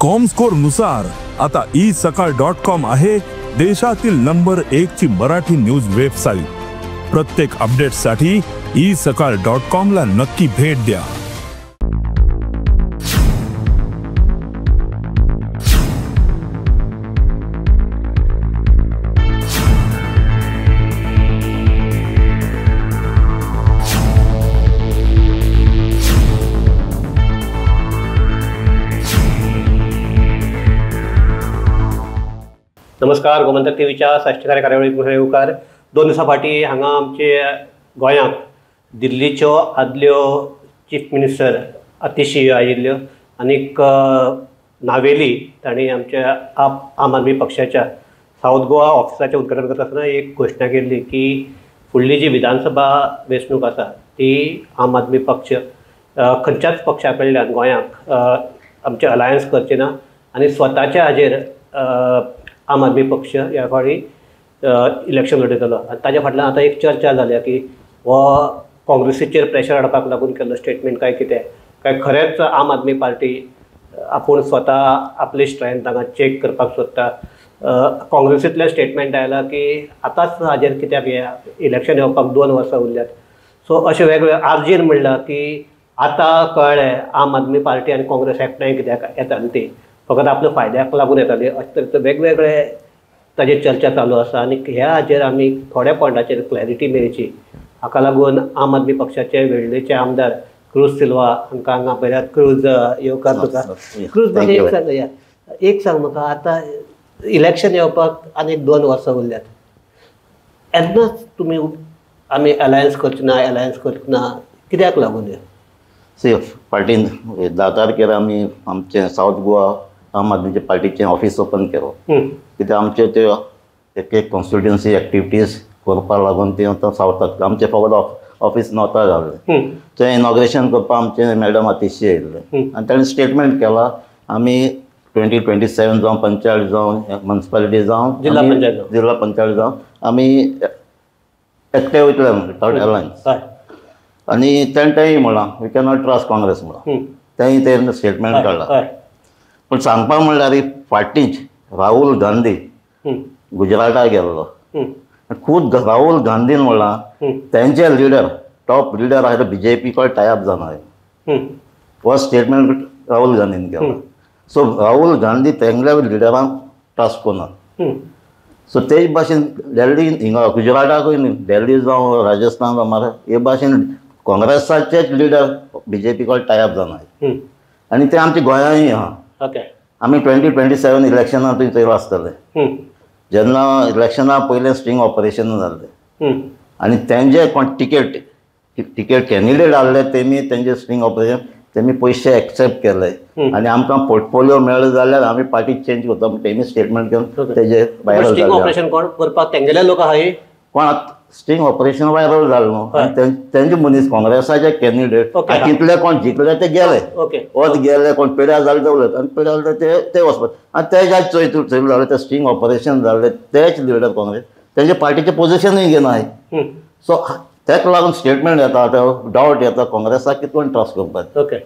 Comscore नुसार आता E सकाळ डॉट कॉम आहे देशातील नंबर 1 ची मराठी न्यूज वेबसाईट। प्रत्येक अपडेटसाठी ई सकाळ डॉट कॉम ला नक्की भेट द्या। नमस्कार, गोमंतक टीव्हीच्या साश्टीकार कार्यावळीत येवकार। 2 दिवसां फाटीं हांगा आमचे गोंयांत दिल्लीच्यो आदल्यो चीफ मिनिस्टर अतिशी आयिल्ल्यो आनीक नावेली तांणी आमच्या आम आदमी पक्षाच्या सावथ गोवा ऑफिसाचें उद्घाटन करता आसतना एक घोशणा केल्ली की फुडली जी विधानसभा वेंचणूक आसा ती आम आदमी पक्ष खंयच्याच पक्षा कडल्यान गोंयांक आमचें अलायन्स करचें ना आनी स्वताच्या हाजेर आम आदमी पक्ष ह्या फावटी इलेक्शन लडयतलो। आनी ताज्या फाटल्यान आतां एक चर्चा जाल्या की हो काँग्रेसीचेर प्रेशर हाडपाक लागून केल्लो स्टेटमेंट काय कितें, काय खरेंच आम आदमी पार्टी आपूण स्वता आपली स्ट्रेंथ हांगा चॅक करपाक सोदता। काँग्रेसींतलें स्टेटमेंट आयलां की आतांच हाजेर कित्याक हें इलेक्शन येवपाक 2 वर्सां उरल्यात। सो अशें वेगवेगळे आरजीन म्हणलां की आतां कळ्ळें आम आदमी पार्टी आनी काँग्रेस एकठांय कित्याक येताली ती फकत आपल्या फायद्याक लागून येताली। अशे तरेचे वेगवेगळे ताजेर चर्चा चालू आसा आनी ह्या हाजेर आमी थोड्या पॉयंटाचेर क्लॅरिटी मेळची हाका लागून आम आदमी पक्षाचे वेळ्ळेचे आमदार क्रूज सिल्वा हांकां हांगा पळयल्यात। क्रूज, येवकार तुका। क्रूज, म्हाका एक सांग, एक सांग म्हाका, आतां इलेक्शन येवपाक आनीक 2 वर्सां उरल्यात, येन्नाच तुमी आमी अलायन्स करचे ना, अलायन्स करचे ना कित्याक लागून? सी, फाटीं 10 तारखेर आमी आमचें सावथ गोवा आम आदमीच्या पार्टीचें ऑफीस ओपन केलो। कित्याक आमचे त्यो एक एक कॉन्स्टिट्युएन्सी एक्टिविटीज करपाक लागून ते आतां सावथाक आमचें फकत ऑफीस नॉर्थाक घाल्लें। थंय इनॉग्रेशन करपाक आमचें मॅडम अतिशी येयल्लें आनी ताणें स्टेटमेंट केलां आमी 2027 जावं पंचायत जावं म्युनिसिपालिटी जावं जिल्हा पंचायत जावं आमी एकटे वयतले विथआवट अलायन्स। आनी ताणें तेंय म्हळां we cannot trust Congress म्हळां, तेंय तें स्टेटमेंट काडलां। पूण सांगपाक म्हणल्यार फाटींच राहुल गांधी गुजराताक गेल्लो, खूद राहुल गांधीन म्हणलां तेंचे लिडर टॉप लिडर आहा तो बीजेपी कडेन टायप जाना हो स्टेटमेंट राहुल गांधीन केला। सो राहुल गांधी तेंगल्या लिडरांक ट्रस्ट करना। सो तेच भाशेन दिल्ली हिंगा गुजराताकूय न्ही, दिल्ली जावं राजस्थान जावं महाराष्ट्र हे भाशेन काँग्रेसाचेच लिडर बीजेपी कडेन टायप जाना आनी ते आमच्या गोंयांय आहा। ओके, आमी 2027 इलेक्शनां थंय चोयलां आसतलें, जेन्ना इलेक्शना पयलें स्टिंग ऑपरेशन जाल्लें आनी तेंजे कोण टिकेट टिकेट कॅन्डिडेट आहले तेमी तेंजे स्टिंग ऑपरेशन तेमी पयशे एक्सेप्ट केले आनी आमकां पोर्टफोलियो मेळ्ळो जाल्यार आमी पार्टी चेंज करता म्हण तेमी स्टेटमेंट घेवन तेजे व्हायरल स्टिंग ऑपरेशन कोण करपाक तेंगेले लोक आहाय, कोण स्टिंग ऑपरेशन व्हायरल जालें न्हू आनी तेंचे मनीस काँग्रेसाचे कॅन्डिडेट तितले कोण जिखले ते गेले, वच गेले कोण पेड्यार जाले ते उलयता आनी पेड्यार जाले ते वचपाक आनी ते जे चोय चोयलें जालें ते स्टिंग ऑपरेशन जालें तेच लिडर काँग्रेस तेंचे पार्टीचें पोजिशनूय घेनाय। सो तेका लागून स्टेटमेंट येता आतां डावट येता काँग्रेसाक कितकोन ट्रस्ट करपाक। ओके,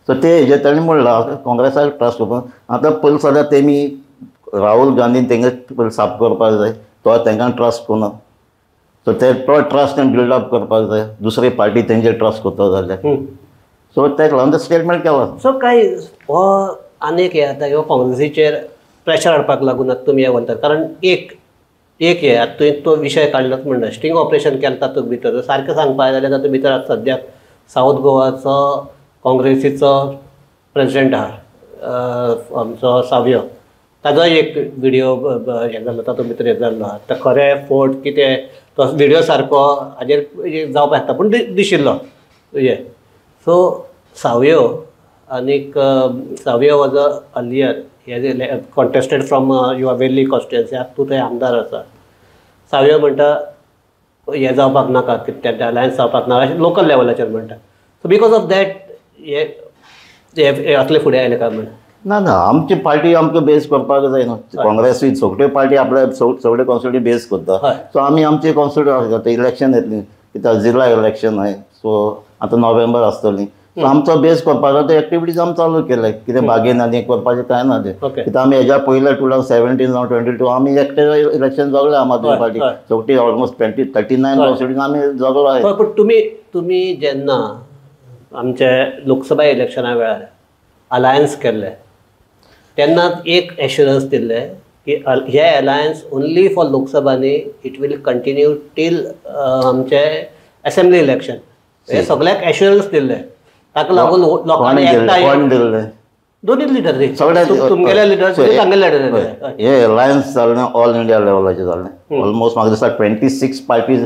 सो ते हेजेर ताणें म्हणलां काँग्रेसाक ट्रस्ट करपाक। आतां पयलीं सद्या तेमी राहुल गांधीन तेंगे पयलीं साफ करपाक जाय, तो तेंकां ट्रस्ट करना। सो ते तो ट्रस्ट बिल्डअप करपाक जाय, दुसरी पार्टी तेंचेर ट्रस्ट करता जाल्यार। सो तेका लागून ते स्टेटमेंट केलां। सो काय हो आनीक हे आतां ह्यो काँग्रेसीचेर प्रेशर हाडपाक लागून आतां तुमी हें म्हणटात, कारण एक एक हे आतां तुवें तो विशय काडलोच म्हणटा स्टिंग ऑपरेशन केलें तातूंत भितर सारकें सांगपाक जाल्यार तातूंत भितर आतां सद्याक सावथ गोवाचो काँग्रेसीचो प्रेजिडेंट आहा आमचो सावयो, ताजोय एक विडियो हें जाल्लो तातूंत भितर हें जाल्लो आहा। आतां खरें फोट कितें तो विडियो सारको हाजेर जावपाक शकता पूण दिशिल्लो हे। सो सावयो आनीक सावयो वॉज अ अर्लियर हे contested from your Velli constituency, आतां तूं थंय आमदार आसा। सावयो म्हणटा हें जावपाक नाका, कितें अलायन्स जावपाक नाका अशें लोकल लेवलाचेर म्हणटा। सो because of that हे असले फुडें आयले काय म्हण? ना ना, आमची पार्टी आमकां बेस करपाक जाय न्हू। काँग्रेसूय सगळ्यो पार्टी आपल्या सगळे कॉन्स्टिट्युएन्सी बेस करता। सो आमी आमचे कॉन्स्टिट्युएन्सी आतां इलेक्शन येतली, कित्याक जिल्हा इलेक्शन आहे, सो आतां नोव्हेंबर आसतली, सो आमचो बेस करपाचो ते एक्टिविटीज आमी चालू केले. कितें बागेन आनी करपाचें कांय ना तें. कित्याक आमी हेज्या पयले 2017 जावं 22 आमी एकटे इलेक्शन जगले आम आदमी पार्टी शेवटी ऑलमोस्ट 39 कॉन्स्टिट्युएन्सी आमी जगलो आहे. पूण तुमी जेन्ना आमचे लोकसभा इलेक्शना वेळार अलायन्स केल्ले तेन्ना एक एश्युरन्स दिल्ले की हे अलायन्स ओन्ली फॉर लोकसभा न्ही, it will continue till आमचे असेंब्ली इलेक्शन. हे सगळ्याक एश्युरन्स दिल्ले. ताका लागून लोकांनी कोण दिल्ले? दोनूय लिडर, सगळे तुमगेले लिडर, तांगेले लिडर. हे अलायन्स जालें ऑल इंडिया लेवलाचेर जालें. ऑलमोस्ट म्हाका दिसता 26 पार्टीज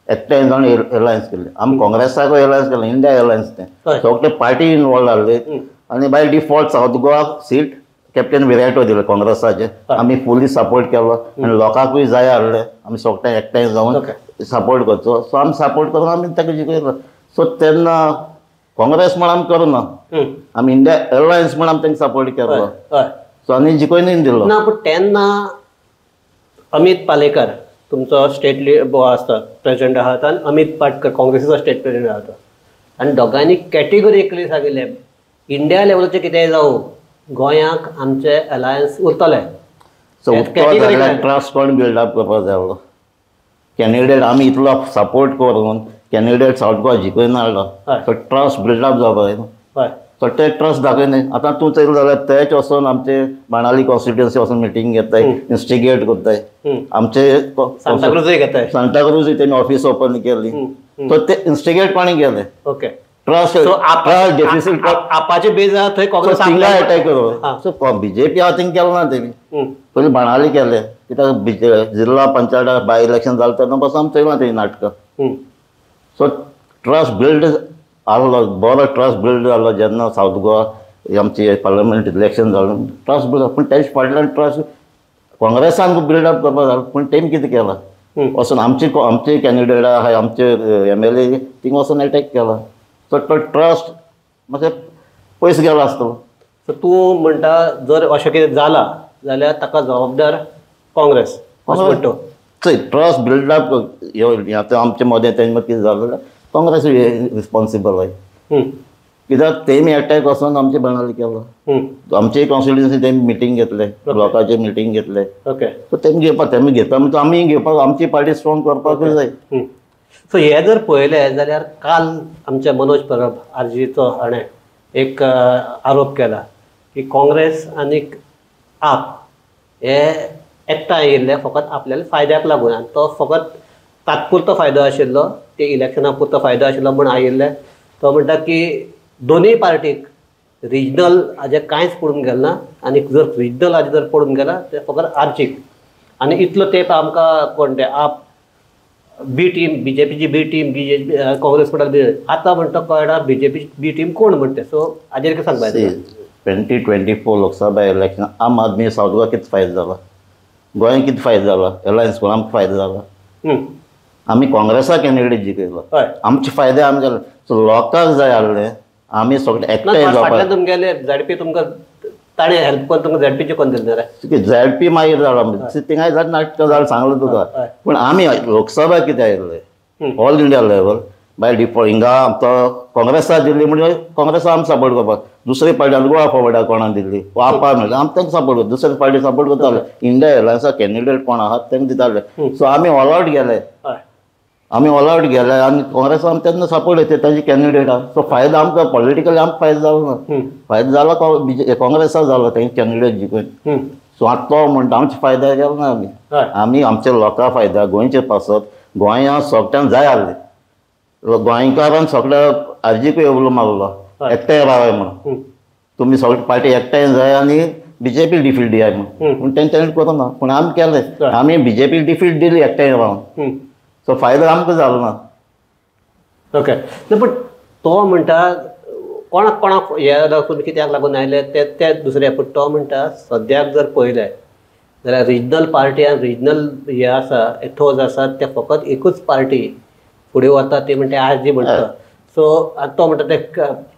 एकठांय जावन अलायन्स केल्ले. आमी काँग्रेसाकूय अलायन्स केलें, इंडिया अलायन्स तें सगळे पार्टी इनवॉल्व आहले. आनी by default South Goa seat captain Viriato दिले काँग्रेसाचे, आमी फुली सपोर्ट केलो आनी लोकांकूय जाय आहले आमी सगळे एकठांय जावन सपोर्ट करचो. सो आमी सपोर्ट करून आमी ताका जिखयलो. सो तेन्ना काँग्रेस म्हण आमी करूना, आमी इंडिया अलायन्स म्हण आमी तांकां सपोर्ट केलो. सो आनी जिखोवन दिलो ना. पूण तेन्ना अमीत पालेकर तुमचो स्टेट आसता प्रेजिडेंट आहा आनी अमीत पाटकर काँग्रेसीचो स्टेट प्रेजिडेंट आहा आनी दोगांयनी कॅटेगोरिकली सांगिल्लें इंडिया लेवलाचें कितेंय जावं गोंयाक आमचे अलायन्स उरतले. सो ट्रस्ट कोण बिल्डअप करपाक जाय आहलो कॅन्डिडेट आमी इतलो सपोर्ट करून कॅन्डिडेट सावथ गोवा जिखोवन हाडलो. सो ट्रस्ट बिल्डअप जावपाक जाय. सो ते ट्रस्ट दाखयना. आतां तूं चोयलें जाल्यार तेच वचोन आमचे बाणाली कॉन्स्टिट्युएन्सी वचोन मिटींग घेताय, इन्स्टिगेट करताय. आमचे सांताक्रूजूय घेताय, सांताक्रूजूय तेणी ऑफीस ओपन केली. सो ते इन्स्टिगेट कोणी केले? ओके, ट्रस्ट डेफिसीट आपाचे बेज आहा थंय काँग्रेस थिंगा एटॅक करो. सो बीजेपी आहा थिंग केलें ना तेणी, पयलीं बाणाली केलें. कित्याक जिल्ला पंचायत बाय इलेक्शन जालें तेन्ना पासून आमी चोयलां तेणी नाटकां. सो ट्रस्ट बिल्ड आहलो, बरो ट्रस्ट बिल्ड जालो जेन्ना सावथ गोवा आमची पार्लमेंट इलेक्शन जालें, ट्रस्ट बिल्ड. पूण तेज फाटल्यान ट्रस्ट काँग्रेसान बिल्डअप करपाक जालो. पूण तेमी कितें केलां, वचून आमचे आमचे कॅन्डिडेट आहाय, आमचे एम एल ए थिंग वचून एटॅक केला. सो तो ट्रस्ट मातशें पयस गेलो आसतलो. सो तूं म्हणटा जर अशें कितें जालां जाल्यार ताका जबाबदार काँग्रेस अशें म्हणटा. चोय ट्रस्ट बिल्डअप आतां आमचे मदें तेंचे कितें जालें जाल्यार काँग्रेस रिस्पोन्सिबल आहाय. कित्याक तेमी एटॅक वचोन आमचे बाणाली केलो. आमचे कॉन्स्टिट्युएन्सी तेमी मिटींग घेतले, लोकांचे मिटींग घेतले. ओके, सो तेमी घेवपाक, तेमी घेता म्हणटा आमी घेवपाक, आमची पार्टी स्ट्रॉंग करपाकूय जाय. सो हे जर पळयलें जाल्यार काल आमच्या मनोज परब आरजीचो हाणें एक आरोप केला की काँग्रेस आनी आप हे एकठांय आयिल्ले फकत आपल्याला फायद्याक लागून आनी तो फकत तात्पुरतो फायदो आशिल्लो, ते इलेक्शना पुरतो फायदो आशिल्लो म्हूण आयिल्ले. तो म्हणटा की दोनूय पार्टीक रिजनल हाजें कांयच पडून गेलें ना आनी जर रिजनल हाजें जर पडून गेलां तें फकत आरजीक. आनी इतलो तेंप आमकां कोण ते आप बी टीम, बीजेपीची बी टीम, बीजेपी काँग्रेस म्हणटा बी, आतां म्हणटा कळना बीजेपी बी टीम कोण म्हणटा. सो हाजेर कितें सांगपा जाय? 2024 लोकसभा इलेक्शन आम आदमी सावथ गोवा कितें फायदो जाला, गोंयांत कितें फायदो जाला, अलायन्स करून आमकां फायदो जाला. आमी काँग्रेसा कॅन्डिडेट जिखयलो, आमचे फायदे आमी जाले. सो लोकांक जाय आहले आमी सगळे एकठांय जावपाक. तुमगेले झेडपी तुमकां ताणें हेल्प करून तुमकां झेडपीचे कोण दिलें? झेडपी मागीर जालो थिंगाय जालें नाटकां जालें सांगलें तुका. पूण आमी लोकसभा कितें आयिल्ले all India level by default हिंगा आमचो काँग्रेसा दिल्ली म्हणजे काँग्रेसा आमी सपोर्ट करपाक, दुसरी पार्टी आमी गोवा फॉरवर्डाक कोणाक दिल्ली वा आपा मेळ्ळी आमी तांकां सपोर्ट करता, दुसरी पार्टी सपोर्ट करताले. इंडिया अलायन्सा कॅन्डिडेट कोण आहात तांकां दिताले. सो आमी ऑल आवट गेले, आमी ऑल आवट गेले आनी काँग्रेस आमी तेन्ना सपोर्ट येता तांचे कॅन्डिडेट आहा. सो फायदो आमकां पॉलिटिकली आमकां फायदो जालो ना, फायदो जालो काँग्रेसा जालो तेंचे कॅन्डिडेट जिखून. सो आतां तो म्हणटा आमचे फायद्या गेलो ना. आमी आमी आमच्या लोकां फायद्या गोंयचे पासत गोंया सगळ्यांक जाय आहले. गोंयकारान सगळ्या आरजीकूय उलो मारलो एकठांय रावाय म्हणून, तुमी सगळे पार्टी एकठांय जाय आनी बीजेपी डिफीट दियाय म्हणून. पूण तेंच्यांनी करूं ना, पूण आमी केलें, आमी बीजेपी डिफीट दिली एकठांय रावन. सो फायदो आमकां जालो ना. ओके, पूण तो म्हणटा कोणाक कोणाक हे तुमी कित्याक लागून आयले ते ते दुसरें. पूण तो म्हणटा सद्याक जर पळयलें जाल्यार रिजनल पार्टी आनी रिजनल हे आसा एथोज आसा ते फकत एकूच पार्टी फुडें वता ती म्हणटा आरजी म्हणटा. सो आतां तो म्हणटा ते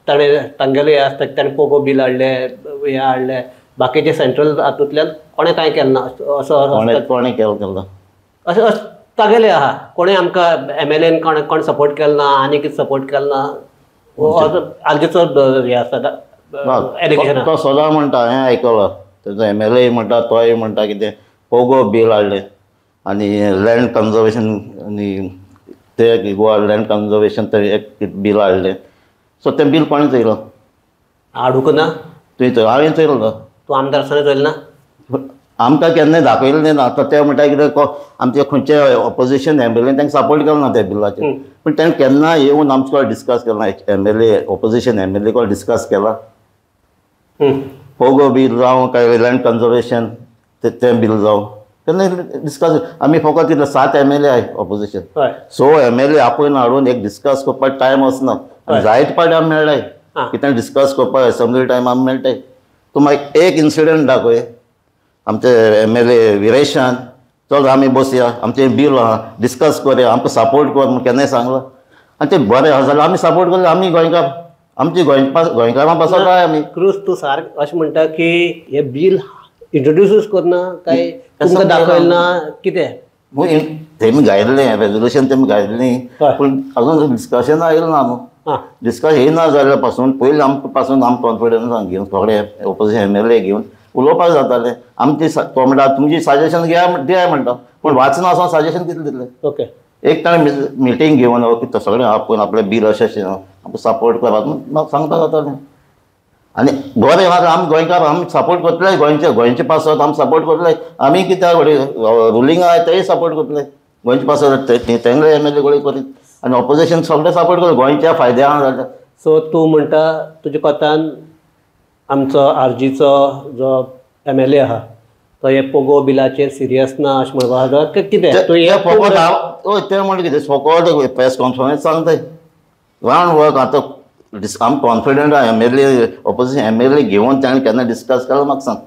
ताणें तांगेलें हें आसता ताणें पोगो बील हाडलें, हें हाडलें, बाकीचे सेंट्रल हातूंतल्यान कोणें कांय केलें ना असो कोणें केलें अशें तागेलें आहा. कोणें आमकां एम एल एन कोण कोण सपोर्ट केलो ना आनी कितें सपोर्ट केलो ना. आरजीचो हें आसा एलिगेशन, तो सदां म्हणटा, हांवें आयकलां तेजो एम एल ए म्हणटा, तोय म्हणटा कितें पोगो बील हाडलें आनी लँड कन्जर्वेशन आनी ते गोवा लँड कन्जर्वेशन ते एक बील हाडलें. सो तें बील कोणें चोयलो? हाडूंक ना. तुवें चोय, हांवें चोयलो. तूं आमदार आसतना चोयलें ना? आमकां केन्नाय दाखयलें ना. आतां ते म्हणटा कितें आमचे खंयचे ऑपोजिशन एम एल ए तांकां सपोर्ट केलो ना त्या बिलाचेर, पूण ताणें केन्ना येवन आमचे कडेन डिस्कस केला? M L A opposition M L A कडेन डिस्कस केला? पोगो बील जावं काय लँड कन्जर्वेशन तें बील जावं, केन्ना डिस्कस? आमी फकत कितले 7 एम एल ए आहाय ऑपोजिशन, 6 एम एल ए आपोवन हाडून एक डिस्कस करपाक टायम वचना. आनी जायते पावटी आमी मेळ्ळाय कितें डिस्कस करपाक, एसेंब्ली टायम आमी मेळटाय. तूं मागीर एक इन्सिडंट दाखय, आमचे एम एल ए विरेशान चल आमी बसया, आमचें बील आहा डिस्कस करया, आमकां सपोर्ट कर म्हूण केन्नाय सांगलां? आनी तें बरें आसा जाल्यार आमी सपोर्ट करले. आमी गोंयकार, आमची गोंयकारां पासत आहाय आमी. क्रूज, तूं सारकें अशें म्हणटा की हें बील इंट्रोड्यूसूच करना काय तुमकां दाखयलें ना कितें? तेमी घायल्लें रेजोल्युशन, तेमी घायल्लें, पूण अजून डिस्कशन आयलें ना न्हू. डिस्कस येयना जाल्यार पासून पयलीं आमकां पासून आम कॉन्फिडन्सान घेवन सगळे ऑपोजिशन एम एल ए घेवन उलोवपाक जातालें. आमची तो म्हणटा तुमची सजेशन घेया दिया म्हणटा, पूण वाचना आसतना सजेशन कितलें दितलें? ओके, एक ताणें मिटींग घेवन कितें सगळें आपोवन आपलें बील अशें अशें आमकां सपोर्ट करात म्हूण सांगता जातालें. आनी बरें आहा आमी गोंयकार, आमी सपोर्ट करतले गोंयचे, गोंयचे पासत आमी सपोर्ट करतले. आमी कित्याक रुलींग आहाय तेय सपोर्ट करतले गोंयचे पासत, तेंगले एम एल ए गोळी करीत आनी ऑपोजिशन सगळें सपोर्ट करतले गोंयच्या फायद्या आहा जाल्यार. सो तूं म्हणटा तुज्या कोतान आमचो आरजीचो जो एम एल ए आहा तो हे पोगो बिलाचेर सिरियस ना अशें म्हणपाक जाता कितें? फकत हय तें म्हणलें कितें फकत प्रेस कॉन्फरन्स सांगताय रावंड वर्क. आतां आमी कॉन्फिडंट आहा M L A opposition M L A घेवन ताणें केन्ना डिस्कस केला म्हाका सांग.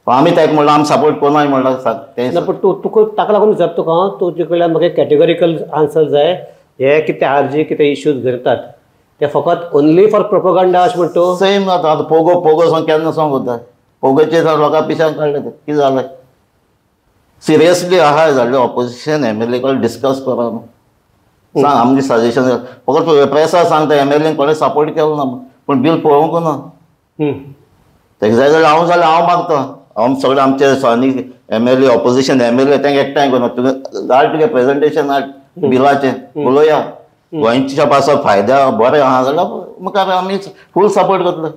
आमी ताका म्हणलां आमी सपोर्ट कोणाय म्हणलां सांग तें. पूण तूं तुका ताका लागून विचारता तुका हांव, तुजे कडल्यान म्हाका कॅटेगोरिकल आन्सर जाय. हे कितें आरजी कितें इश्यूज धरतात ते फकत ओनली फॉर प्रोपोगंडा अशें म्हणटा? सेम जाता आतां. पोगो पोगो सांग केन्ना सांग वता पोगोचेर लोकां पिशान काडलें तें कितें जालें? सिरियसली आहा जाल्यार ऑपोजिशन एम एल ए कडेन डिस्कस करा सांग आमचें सजेशन. फकत प्रेसा सांगता एम एल एन कोणें सपोर्ट केलो ना, पूण बील पळोवंक ना. तेका जाय जाल्यार हांव जाल्यार हांव मागता, हांव सगळे आमचे स्थानीक M L A opposition M L A तांकां एकठांय करून तुवें धाड तुगे प्रेजेंटेशन हाड बिलाचें, उलोवया गोंयच्या पासत फायद्या बरें आहा जाल्यार मुखार आमी फूल सपोर्ट करतले.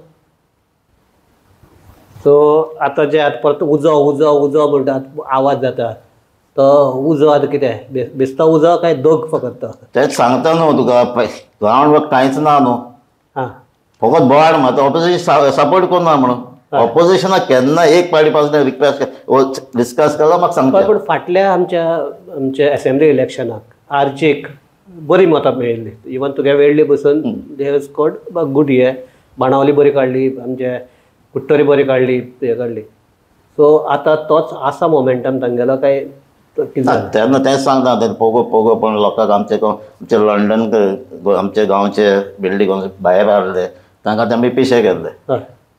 सो आतां जे आतां परत उजो उजो उजो म्हणटात आवाज जाता, तो उजो आतां कितें बेस्ता उजो काय दोग फकत? तो तेंच सांगता न्हू तुका, ग्रावंड वर्क कांयच ना न्हू, फकत बोवाळ मारता. ऑपोजिशन सपोर्ट करना म्हणून ऑपोजिशनाक केन्ना एक पार्टी पासून रिक्वेस्ट डिस्कस केला म्हाका सांगता. पूण फाटल्या आमच्या आमच्या एसेंब्ली इलेक्शनाक आरजीक बरी मतां मेळिल्ली, इवन तुगे वेळ्ळी बसून they scored good. हे बाणावली बरी काडली, आमचे कुट्टरी बरी काडली, हें काडली. सो आतां तोच आसा मोमेंटम तांगेलो काय कितें? तेन्ना तेंच सांगता तें पोगो पोगो पण लोकांक आमचे आमचे लंडन आमचे गांवचे बिल्डींग भायर हाडले तांकां तेमी पिशे केल्ले.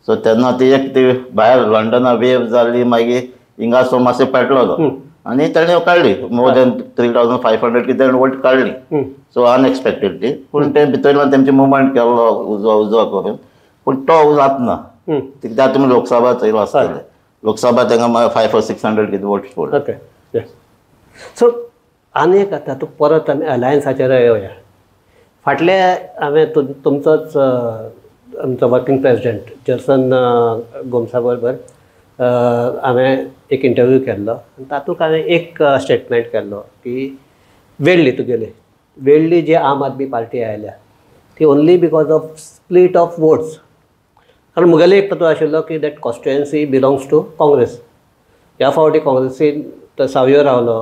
सो तेन्ना ती एक ती भायर लंडना वेव जाली, मागीर हिंगा सो मातशें पेटलो तो आनी ताणें काडली मोर दॅन 3500 कितें वोट काडली. सो अनएक्सपेक्टेड ती, पूण ते भितरल्यान तेमचें मुवमेंट केल्लो उजो उजो करून, पूण तो जातना कित्याक तुमी लोकसभा चोयलो आसतलें, लोकसभा तांकां 500 or 600 कितें वोट्स पडले. ओके, सो आनी एक आतां तूं परत आमी अलायन्साचेर येवया. फाटले हांवें तुमचोच आमचो वर्किंग प्रेजिडेंट जर्सन गोमसा बरोबर हांवें एक इंटरव्यू केल्लो आनी तातूंत हांवें एक स्टेटमेंट केल्लो की वेळ्ळी तुगेली वेळ्ळी जी आम आदमी पार्टी आयल्या ती only because of split of votes. कारण मुगेलें एक तत्व आशिल्लो की that constituency belongs to Congress. ह्या फावटी काँग्रेसीन तो सावयो रावलो,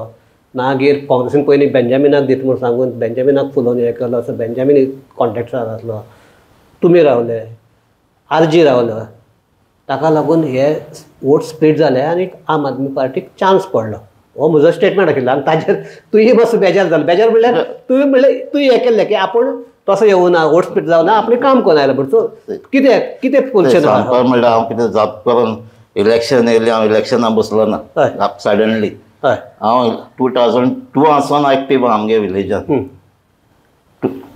मागीर काँग्रेसीन पयलीं बेंजामिनाक दिता म्हूण सांगून बेंजामिनाक फुलोवन हें केलो, सो बेंजामीन कॉन्ट्रेक्टर आसलो, तुमी रावले, आरजी रावलो, ताका लागून हे वोट स्प्लीट जाले आनी आम आदमी पार्टीक चान्स पडलो. हो म्हजो स्टेटमेंट आशिल्लो आनी ताजेर तुंय मातसो बेजार जालो. बेजार म्हणल्यार तुवें म्हणलें तुवें हें केल्लें की आपूण तसो येवना, वोट स्प्लीट जावना, आपणें काम करून आयलां. बट सो कितें कितें पोजिशन सांगपाक म्हणल्यार हांव कितें जाप करून इलेक्शन येयलें, हांव इलेक्शनाक बसलो ना सडनली. हांव 2002 आसोन एक्टीव आमगे विलेजान,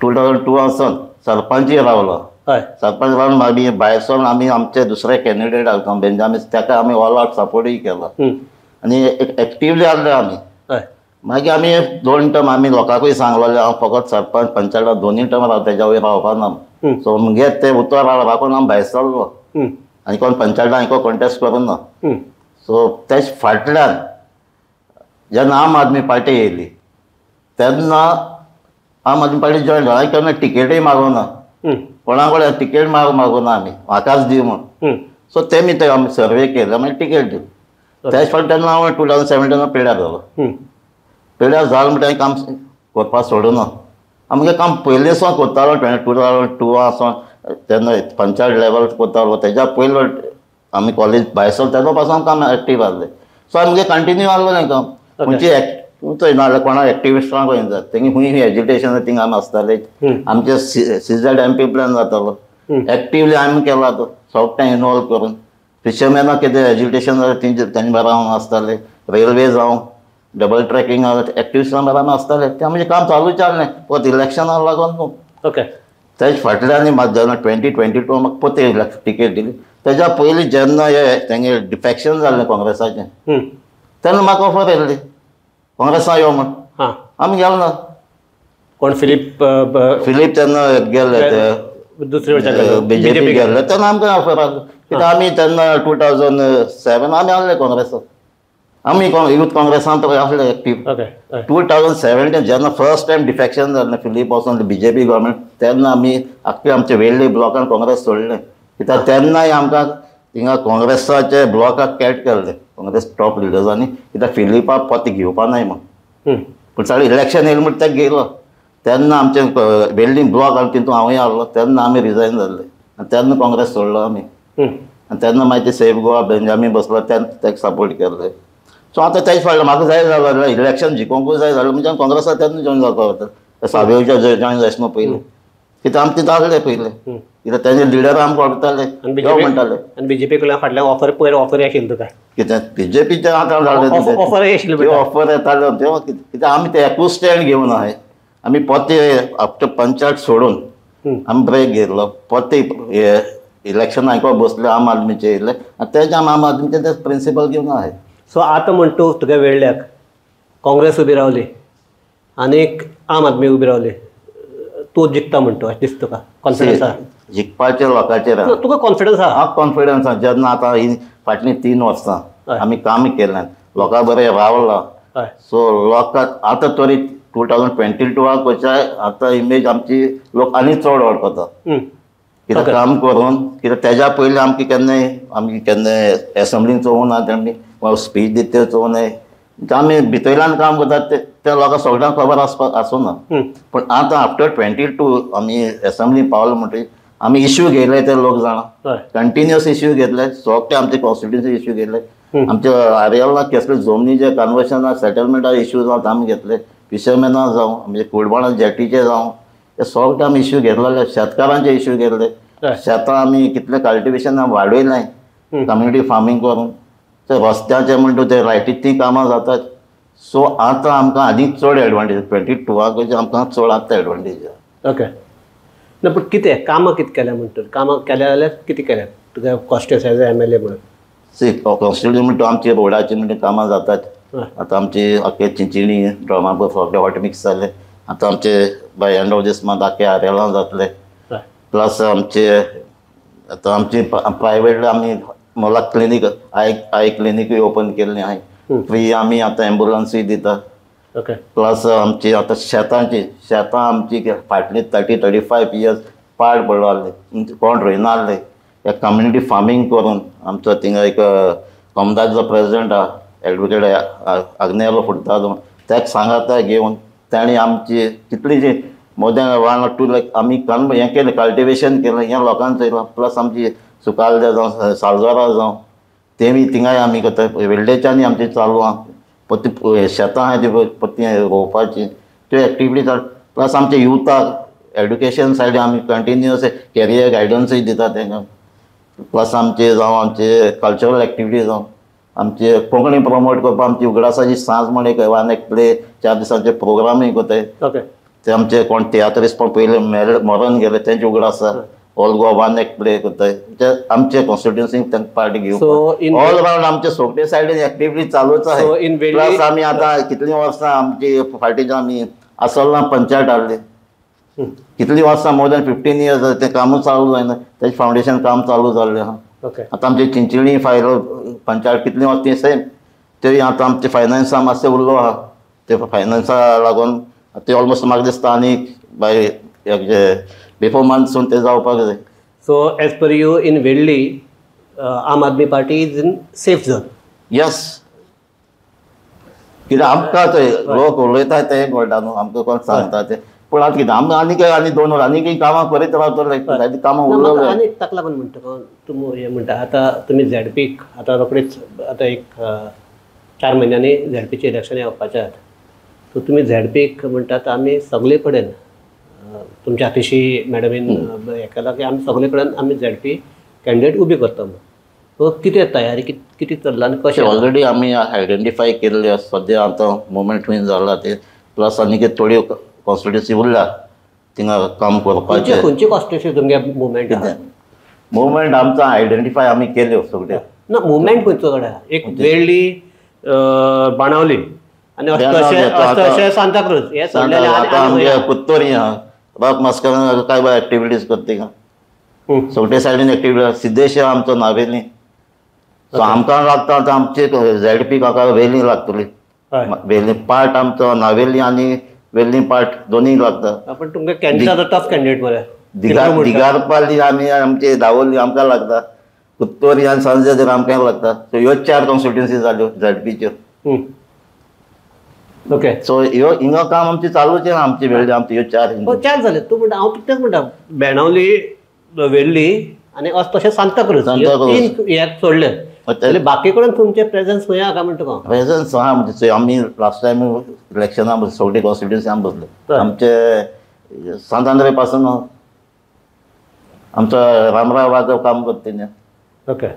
2002 आसोन. सरपंचय रावलो. सरपंच रावन मागीर भायर सरून आमी आमचे दुसरे कॅन्डिडेट आसता बेंजामीन, ताका आमी ऑल आवट सपोर्टूय केलो आनी एक्टिवली आसले आमी. मागीर आमी 2 टर्म आमी लोकांकूय सांगलेलें हांव फकत सरपंच पंचायत 2 टर्म राव, तेज्या वयर रावपा ना. सो मुगे ते उतर राखून हांव भायर सरलो आनी कोण पंचायतान हांवें कॉन्टेस्ट करूं ना. सो तेच फाटल्यान जेन्ना आम आदमी पार्टी येयली तेन्ना आम आदमी पार्टी जॉयन जालो. केन्ना टिकेटूय मागूना, कोणा कडेन टिकेट मागूना आमी, म्हाकाच दी म्हूण. सो तेमी ते आमी सर्वे केले, मागीर टिकेट दिली. त्याच फावट तेन्ना हांव 2017 पेड्यार जालो. पेड्यार जालो म्हणटा काम करपाक सोडूना. आमगें काम पयलीं सावन करतालो, 2002 सावन तेन्ना पंचायत लेवल करतालो. तेज्या पयलो आमी कॉलेज भायर सरलो तेन्ना पासून काम एक्टीव आसलें. सो आमगें कंटिन्यू आसलें काम. खंयची थंय नाजाल्यार कोणा एक्टिविस्टांक खंय जाता तेंगे खंय एजिटेशन थिंगा आमी आसताले. आमचे सीझड एम पी प्लॅन जातालो, एक्टिवली आमी केला तो सगळें इनवॉल्व करून. फिशरमॅनाक कितें एजिटेशन जालें तेंचे तेंचे बराबर आमी आसताले. रेल्वे जावं डबल ट्रॅकिंग एक्टिविस्टां बराबर आमी आसताले. तें आमचें काम चालूच आसलें फकत इलेक्शनाक लागून न्हू. ओके. तेज फाटल्यान म्हाका जेन्ना 2022 म्हाका परत टिकेट दिली. तेज्या पयलीं जेन्ना हे तेंगे डिफेक्शन जालें काँग्रेसाचें तेन्ना म्हाका ऑफर येयल्ली काँग्रेसा यो म्हण. आमी गेलो ना. कोण फिलीप? फिलीप तेन्ना गेल्ले ते दुसरे बीजेपी गेल्ले तेन्ना आमकां ऑफर आसलो. कित्याक आमी तेन्ना 2007 आमी आसले काँग्रेसाक, आमी यूथ काँग्रेसान आसले एक्टीव. 2017 जेन्ना फर्स्ट टायम डिफेक्शन जालें फिलीप वचोन बीजेपी गव्हर्मेंट तेन्ना आमी आख्खे आमचे वेल्ली ब्लॉकान काँग्रेस सोडलें. कित्याक तेन्नाय आमकां थिंगा काँग्रेसाचे ब्लॉकाक कॅट केल्ले काँग्रेस टॉप लिडर्सांनी. कित्याक फिलिपाक परत घेवपा नाय म्हूण. पूण सगळें इलेक्शन येयलें म्हण तें गेलो. तेन्ना आमचें वेल्ली ब्लॉक आनी तितून हांवूय आसलो तेन्ना आमी रिजायन जाल्ले आनी तेन्ना काँग्रेस सोडलो आमी. आनी तेन्ना मागीर ते सेफ गोवा बेंजामीन बसलो तेन्ना ताका सपोर्ट केल्ले. सो आतां तेज फाटल्यान म्हाका जाय जालो जाल्यार इलेक्शन जिखोवंकूय जाय जाल्यार म्हणजे काँग्रेसाक तेन्ना जॉयन जावपा वता. सावेवच्या जॉयन जायच न्हू पयलीं, कित्याक आमी तितून आसले पयलीं. कित्याक तेजे लिडर आमकां वळखताले म्हणटाले. आनी बीजेपी कडल्यान फाटल्यान ऑफर पयर ऑफर आशिल्ली तुका? कितें बीजेपीचें आतां जालें ऑफर आशिल्ली, ऑफर येताल्यो त्यो. कित्याक आमी ते एकूच स्टँड घेवन आहाय. आमी परते आफ्टर पंचायत सोडून आमी ब्रेक घेतलो, परते इलेक्शन आयको बसले आम आदमीचे येयले आनी तेजे आमी आम आदमीचे ते प्रिंसिपल घेवन आहाय. सो आतां म्हण तूं तुगे वेळ्ळ्याक काँग्रेस उबी रावली आनीक आम आदमी उबी रावली, तूं जिखता म्हणटा अशें दिसता तुका? कॉन्फिडन्स आहा जिखपाचेर लोकांचेर आहा. तुका कॉन्फिडन्स आहा? हांव कॉन्फिडन्स आहा. जेन्ना आतां ही फाटलीं 3 वर्सां आमी काम केलें, लोकां बरें रावलां. सो लोकांक आतां तरी 2022 कशें आतां इमेज आमची लोक आनी चड वळखता. कित्याक काम करून, कित्याक तेज्या पयलीं आमकां केन्नाय आमी केन्नाय एसेंब्लीन चोवूं ना तेणी स्पीच दिता ते चोवूं नये. आमी भितरल्यान काम करतात ते लोकांक सगळ्यांक खबर आसपाक आसूं ना. पूण आतां आफ्टर 22 आमी एसेंब्ली पावले म्हणटकीर आमी इश्यू घेयले ते लोक जाणा, कंटिन्युअस इश्यू घेतले सगळे आमचे कॉन्स्टिट्युन्सी इश्यू घेतले. आमच्या आर्यला कसले जमनीचे कन्वर्शना सेटलमेंटा इश्यू जावं आमी घेतले, फिशरमॅना जावं, आमचे कुडबाणा जेटीचे जावं, ते सगळे आमी इश्यू घेतलेले. शेतकारांचे इश्यू घेतले, शेतां आमी कितले कल्टिवेशन वाडयलें कम्युनिटी फार्मींग करून, ते रस्त्याचे म्हणटा ते लायटी ती कामां जातात. सो आतां आमकां आनीक चड एडवांटेज 22 आमकां चड आतां एडवांटेज आहा. ओके ना, पूण कितें कामां कितें केल्या म्हणटा? कामां केल्या जाल्यार कितें केल्या तुगे constituency as M L A म्हणून? सी कॉन्स्टिट्युन्सी म्हणटा आमची रोडाची म्हणटा कामां जातात. आतां आमची आख्खे चिंचिणी ड्रमापूर सगळे हॉट मिक्स जाले. आतां आमचे by end of this month आख्खे आरेलां जातले. प्लस आमचे आतां आमची प्रायवेट आमी मोला क्लिनीक I क्लिनिकूय ओपन केल्लें आहाय फ्री. आमी आतां एम्बुलन्सूय दिता. ओके. प्लस आमची आतां शेतांची शेतां आमची फाटली 30-35 इयर्स पाड पडलो आहले, कोण रोयना आहले. एक कम्युनिटी फार्मींग करून आमचो थिंगा एक कॉमदाचो प्रेजिडेंट आहा एडवोकेट आग्नेलो फुडतालो, ताका सांगाता घेवन ताणें आमची कितलीशी मोर दॅन 1 or 2 lakh आमी हें केलें, कल्टिवेशन केलें हें लोकांक चोयलां. प्लस आमची सुकालदे जावं सालजोरा जावं तेमी थिंगाय आमी करता. वेल्डेच्यानूय आमचें चालू आहा, परती शेतां आहाय ती परती रोवपाची त्यो एक्टिविटी चालू. प्लस आमच्या युथाक एड्युकेशन सायड आमी कंटिन्युअस कॅरियर गायडन्सूय दिता तांकां. प्लस आमचे जावं आमचे कल्चरल एक्टिविटी जावं आमचे कोंकणी प्रमोट करपाक आमची उगडासाची सांज म्हण एक 1 प्ले 4 दिसांचे प्रोग्रामूय करताय. ओके. ते आमचे कोण तियात्रिस्ट पण पयले मरून गेले तेंचे उगडास आसा. ऑल गोवा वन एक प्ले करताय ते आमचे कॉन्स्टिट्युन्सीक तांकां पार्टी घेवपाक. ऑल रावंड आमचे सगळे सायडीन एक्टिविटी चालूच आसा. प्लस आमी आतां कितलीं वर्सां आमची फाटीं आमी आसोल्ला पंचायत हाडली कितलीं वर्सां मोर दॅन 15 इयर्स तें कामूच चालू जायना, तेजें फावंडेशन काम चालू जाल्लें आहा. आतां आमची चिंचिणी फायल पंचायत कितलीं वर्सां ती सेम ते आतां आमचे फायनान्सा मातशें उरलो आहा, ते फायनान्सा लागून ते ऑलमोस्ट म्हाका दिसता आनी बाय बिफोर मान्सून ते जावपाक जाय. So as per you in Velli Aam Aadmi Party is in safe zone? Yes, कित्याक आमकां ते लोक उलयता तें कळटा न्हू, आमकां कोण सांगता तें. पूण आतां कितें आमकां आनी आनी 2 वर्सां आनी कामां करीत रावतले, जायतीं कामां उरलें. आनी ताका लागून म्हणटा तुमी हें म्हणटा आतां तुमी झेडपीक आतां रोखडीच आतां एक 4 म्हयन्यांनी झेडपीचें इलेक्शन येवपाचें आहात, सो तुमी झेडपीक म्हणटात आमी सगळे कडेन तुमच्या आतिशी मॅडमीन हें केलां की आमी सगळे कडेन आमी झेडपी कॅन्डिडेट उबी करता म्हणून, सो कितें तयारी कितें चल्ला आनी कशें? ऑलरेडी आमी आयडेंटिफाय केल्ले आसा, सद्या आतां मुवमेंट खूंय जाला ते, प्लस आनी थोड्यो कॉन्स्टिट्युन्सी उरल्या थिंगा काम करपाचें. खंयची कॉन्स्टिट्युन्सी तुमगे मुवमेंट आसा? मुवमेंट आमचो आयडेंटिफाय आमी केल्यो सगळ्यो. ना मुवमेंट खंयचो कडेन? एक वेळ्ळी, बाणावली आनी अशें सांताक्रूज हे सोडलेले. आतां आमगे कुत्तोरी आहा, रॉक मास्कर काय एक्टिविटीज करता थिंगा, सगळे सायडीन एक्टिविटी. सिद्धेश आमचो नावेली, सो आमकां लागता आतां आमचे झेडपी काका वेली लागतली, वेली पार्ट आमचो नावेली आनी वेल्ली पार्ट दोनूय लागता. पण तुमकां कॅन्डिडेट टफ कॅन्डिडेट मरे. दिगारपाली आमी आमचे दावोली आमकां लागता, कुत्तोरी आनी सांजेर आमकां लागता. सो ह्यो 4 कॉन्स्टिट्युन्सी जाल्यो झेडपीच्यो. ओके, सो ह्यो हिंगा काम आमचें चालूच आहा, आमची वेळी आमची ह्यो 4 4 जाले. तूं म्हणटा हांव तेच म्हणटा बेणावली, वेल्ली आनी तशें सांताक्रूज 3 हे सोडले, जाल्यार बाकी कडेन तुमचें प्रेजन्स खंय आहा काय म्हणटा तुका? प्रेजन्स आहा म्हणजे आमी लास्ट टायम इलेक्शना सगळे कॉन्स्टिट्युन्सी आमी बसले, आमचे सांत आंद्रे पासून आमचो रामराव वाघ काम करता तेन्ना. ओके,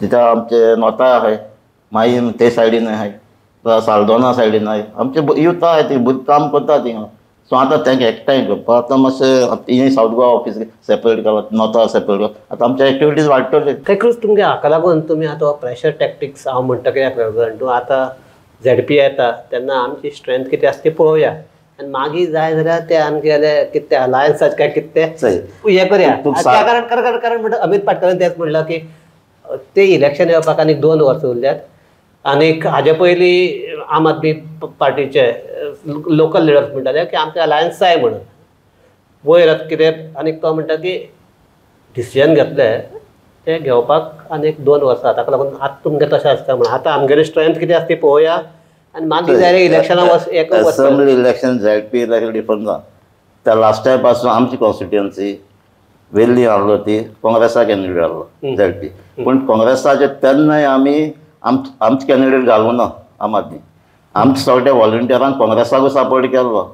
तिथं आमचे नोता आहाय, मागीर ते सायडीन आहाय, साल्दोना सायडीन आहाय, आमचे यूथ आहाय ती भुरगीं काम करता थिंगा. सो आतां तांकां एकठांय करपाक आतां मातशें हें सावथ गोवा ऑफीस सेपरेट केलां, नोता सेपरेट केलां, आतां आमचे एक्टिविटीज वाडटले. काय क्रूज तुमगे हाका लागून तुमी आतां प्रेशर टॅक्टिक्स हांव म्हणटा कित्याक लागून तूं आतां झेडपी येता तेन्ना आमची स्ट्रेंथ कितें आसा ती पळोवया आनी मागीर जाय जाल्यार ते आमगेले कितें ते अलायन्साच काय कितें ते हें करया. त्या कारण कारण म्हणटा अमीत पाटकरान तेंच म्हणलां की ते इलेक्शन येवपाक आनीक 2 वर्सां उरल्यात आनीक हाजे पयलीं आम आदमी पार्टीचे लोकल लिडर्स म्हणटाले की आमकां अलायन्स जाय म्हणून, वयर आतां कितें आनीक तो म्हणटा की डिसिजन घेतलें तें घेवपाक आनीक 2 वर्सां, ताका लागून आतां तुमगें तशें आसता म्हणून आतां आमगेली स्ट्रेंथ कितें आसा ती पळोवया आनी मागीर जाल्यार इलेक्शनाक वच एक assembly election ZP election different ना. त्या लास्ट टायम पासून आमची कॉन्स्टिट्युन्सी वेल्ली आहलो ती काँग्रेसा कॅन्डिडेट आहलो झेडपी, पूण काँग्रेसाचे तेन्नाय आमी आमचे कॅन्डिडेट घालूं ना आम आदमी, आमचे सगळे व्हॉलंटियरान काँग्रेसाकूय सपोर्ट केल्लो,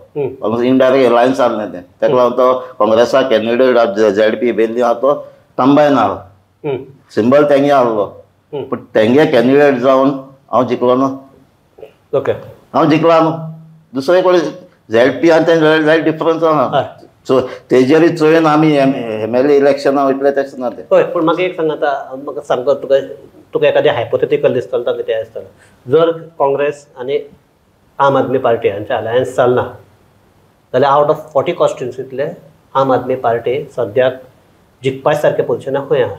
इनडायरेक्ट एलायन्स आहलें तें, ताका लागून तो काँग्रेसा कॅन्डिडेट झेडपी वेल्ली आहा तो तंबायन आहलो, सिंबल तेंगे आहलो, पूण तेंगे कॅन्डिडेट जावन हांव जिखलो ना. ओके, हांव जिखला न्हू, दुसरे कडेन झेडपी आनी तें जायत डिफरन्स आहा. सो तेजेरूय चोयन आमी एम एल ए इलेक्शना वयतले तशें ना तें. हय, पूण म्हाका एक सांग आतां म्हाका सामको तुका तुका एखादें हायपोथेटिकल दिसतलें तो कितें आसतलें, जर काँग्रेस आनी आम आदमी पार्टी हांचें अलायन्स चलना जाल्यार आवट ऑफ 40 कॉन्स्टिट्युन्सींतले आम आदमी पार्टी सद्याक जिखपा सारकें पोजिशनाक खंय आहा?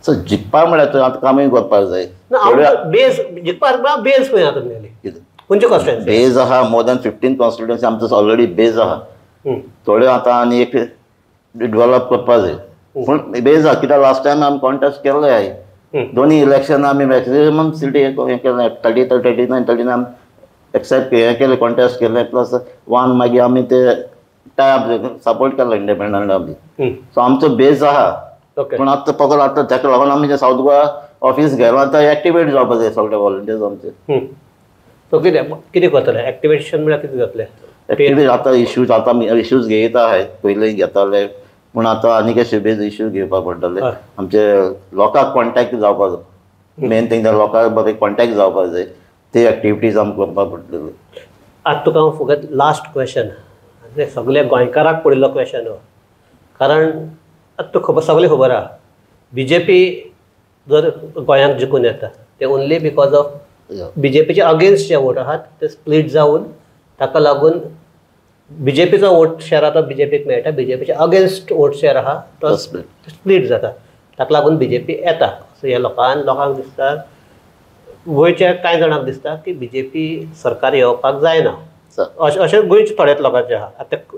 सो जिखपा म्हळ्यार आतां कामूय करपाक जाय ना, बेज जिखपा बेज खंय आहा तुमगेली? खंयचे कॉन्स्टिट्युन्सी बेज आहा? मोर दॅन 15 कॉन्स्टिट्युन्सी आमचो ऑलरेडी बेज आहा, थोड्यो आतां आनी एक डेवलप करपाक जाय, पूण बेज आहा कित्याक लास्ट टायम आमी कॉन्टेस्ट केल्ले आहाय, दोनूय इलेक्शन आमी मॅक्सिमम सिटी हें केलें, 30, 39, 39 एक्सेप्ट हें केलें, कॉन्टेस्ट केलें, प्लस 1 मागीर आमी ते टाय अप सपोर्ट केलो इंडिपेंडंट आमी. सो आमचो बेज आहा, पूण आतां पकड आतां ताका लागून आमी सावथ गोवा ऑफीस गेलां आतां एक्टिवेट जावपाक जाय सगळे व्हॉलंटियर्स आमचे. सो कितें कितें करतले एक्टिवेशन म्हळ्यार कितें जातलें? एक्टिवेट आतां इश्यूज आतां आमी इश्यूज घेयत आहाय, पयलीं घेताले पूण आतां आनीक बेज इश्यू घेवपाक पडटले, आमचे लोकांक कॉन्टेक्ट जावपाक जाय, मेन थींग लोकांक बरें कॉन्टेक्ट जावपाक जाय, ते एक्टिविटीज आमकां करपाक पडटल्यो. आतां तुका हांव फकत लास्ट क्वेश्चन, सगल्या गोंयकाराक पडिल्लो क्वेश्चन हो, कारण आतां तुका खबर सगळें खबर आहा, बी जे पी जर गोंयांत जिखून येता ते only because of B J पीचे अगेन्स्ट जे वोट आहात ते स्प्लीट जावन ताका लागून बी जे पीचो वोट शेअर आतां बी जे पीक मेळटा, बी जे पीचे अगेन्स्ट वोट शेअर आहा तो स्प्लीट जाता, ताका लागून बी जे पी येता. सो ह्या लोकांक दिसता, गोंयच्या कांय जाणांक दिसता की बी जे पी सरकार येवपाक जायना, अशें अशें गोंयच्या थोड्याच लोकांचें आहा. आतां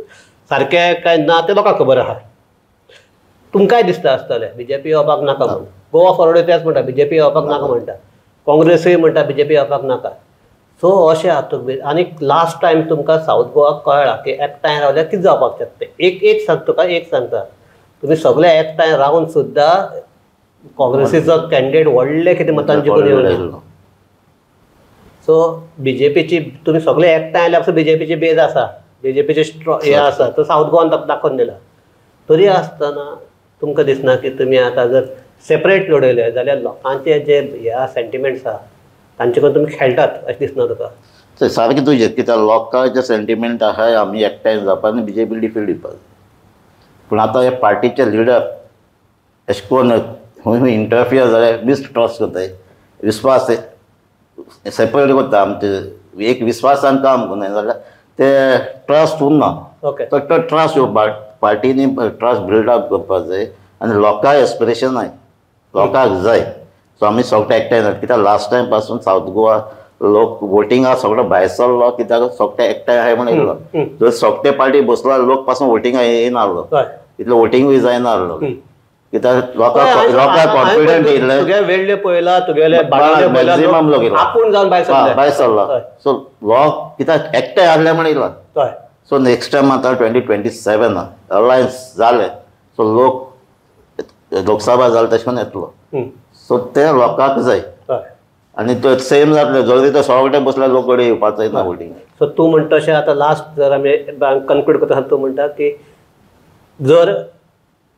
सारकें काय ना तें लोकांक खबर आहा. तुमकांय दिसता आसतलें बी जे पी येवपाक नाका म्हणून. गोवा फॉरवर्ड तेच म्हणटा बी जे पी येवपाक नाका म्हणटा, काँग्रेसूय म्हणटा बी जे पी येवपाक नाका. सो अशें आतां आनी लास्ट टायम तुमकां सावथ गोवाक कळ्ळां की एकठांय रावल्यार कितें जावपाक शकता. एक एक सांग तुका, एक सांगता, तुमी सगळे एकठांय रावन सुद्दां काँग्रेसीचो कॅन्डिडेट व्हडले कितें मतान जिखून येवना. सो बी जे पीची तुमी सगळे एकठांय आयल्यार बी जे पीची बेज आसा, बी जे पीचे हे आसा, तो सावथ गोवान दाखोवन दिला. तरी आसतना तुमकां दिसना की तुमी आतां जर सेपरेट लडयले जाल्यार लोकांचे जे हे सेंटिमेंट्स आहा तांचे कडेन तुमी खेळटात अशें दिसना तुका? सारकें तुजें, कित्याक लोकांचे सेंटिमेंट आहा आमी एकठांय जावपाक आनी बी जे पी डिफीट दिवपाक. पूण आतां हे पार्टीचे लिडर अशें करून खंय खंय इंटरफियर जाल्यार मिसट्रस्ट करताय, विस्वास सेपरेट करता, आमचे एक विस्वासान काम करना जाल्यार ते ट्रस्ट उरना. ओके, तो ट्रस्ट पार्टीनी ट्रस्ट बिल्डअप करपाक जाय आनी लोकांक एस्पिरेशन आहाय, लोकांक जाय. सो आमी सगळे एकठांय जाता, कित्याक लास्ट टायम पासून सावथ गोवा लोक वोटिंगा सगळो भायर सरलो, कित्याक सगळे एकठांय आहाय म्हण येयलो. जर सगळे पार्टी बसलो लोक पासून वोटिंगा येयना आहलो, इतलो वोटिंगूय जायना आहलो, कित्याक लोकांक लोकांक कॉन्फिडंट येयले. तुगे वेडले पळयला, तुगेले मॅक्झिमम लोक येयला, आपूण जावन भायर सरलो. सो लोक कित्याक एकठांय आहले म्हण येयला. सो नेक्स्ट टायम आतां 2027 अलायन्स जालें, सो लोक लोकसभा जाले तशें करून येतलो. सो ते लोकांक जाय आनी तो सेम जातले, जरी तो सगळे बसल्यार लोक कडेन येवपाचो ना वोटींग. सो तूं म्हणटा तशें आतां लास्ट जर आमी कन्क्लूड करता तूं म्हणटा की जर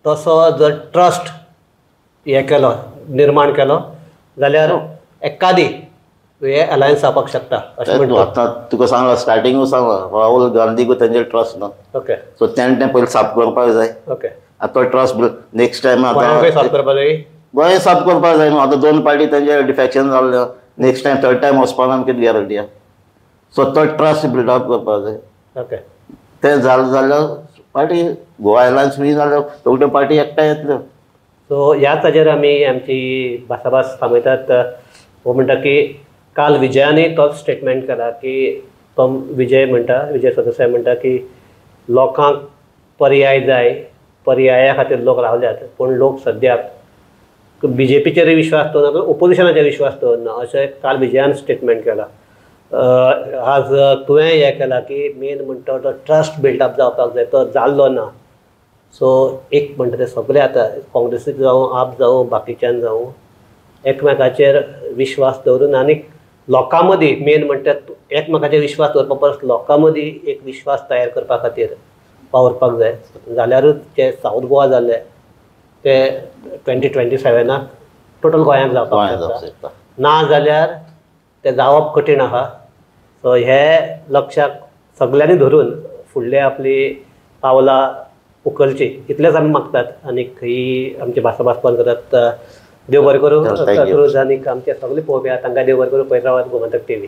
तसो जर ट्रस्ट हे केलो, निर्माण केलो जाल्यार एकादी हे अलायन्स जावपाक शकता अशें म्हणटा. आतां तुका सांगलां स्टार्टिंगूच सांगलां, राहुल गांधीकूय तेंचेर ट्रस्ट ना. ओके, सो तेणें तें पयलीं साफ करपाक जाय. ओके, आतां तो ट्रस्ट नेक्स्ट टायम आतां साफ करपाक जाय, गोंय साफ करपाक जाय न्हू. आतां दोन पार्टी तेंचे डिफेक्शन जाल्ले, नेक्स्ट टायम थर्ड टायम वचपाक आमकां कितें गॅरंटी आहा. सो तो ट्रस्ट बिल्डअप करपाक जाय. ओके, तें जालें जाल्यार पार्टी गोवा अलायन्स बी जाल्यार सगळ्यो पार्टी एकठांय येतल्यो. सो ह्याच हाजेर आमी आमची भासाभास थांबयतात. हो म्हणटा की काल विजयानूय तोच स्टेटमेंट केला की तो विजय म्हणटा, विजय सरदेसाय म्हणटा की लोकांक पर्याय जाय, पर्याया खातीर लोक रावल्यात, पूण लोक सद्याक बी जे पीचेरूय विश्वास दवरना, ओपोजिशनाचेर विश्वास दवरना अशें काल विजयान स्टेटमेंट केलां. आज तुवें हें केलां की मेन म्हणटा तो ट्रस्ट बिल्डअप जावपाक जाय, तो जाल्लो ना. सो एक म्हणटा ते सगळे आतां काँग्रेसीक जावं, आप जावं, बाकीच्यान जावं, एकमेकाचेर विश्वास दवरून आनी लोकां मदीं मेन म्हणटा एकमेकाचेर विश्वास दवरपा परस लोकां मदीं एक विश्वास तयार करपा खातीर वावुरपाक जाय, जाल्यारूच जे सावथ गोवा जाल्ले ते 2027 टोटल गोंयांत जावपाक शकता, ना जाल्यार ते जावप कठीण आहा. सो हे लक्षाक सगल्यांनी धरून फुडले आपली पावलां उखलची इतलेंच आमी मागतात आनी ही आमची भासाभास बंद करतात. देव बरें करूं क्रूज आनी आमचे सगळे पळोवया तांकां देव बरें करूं. पळयत रावात गोमंतक टीव्ही.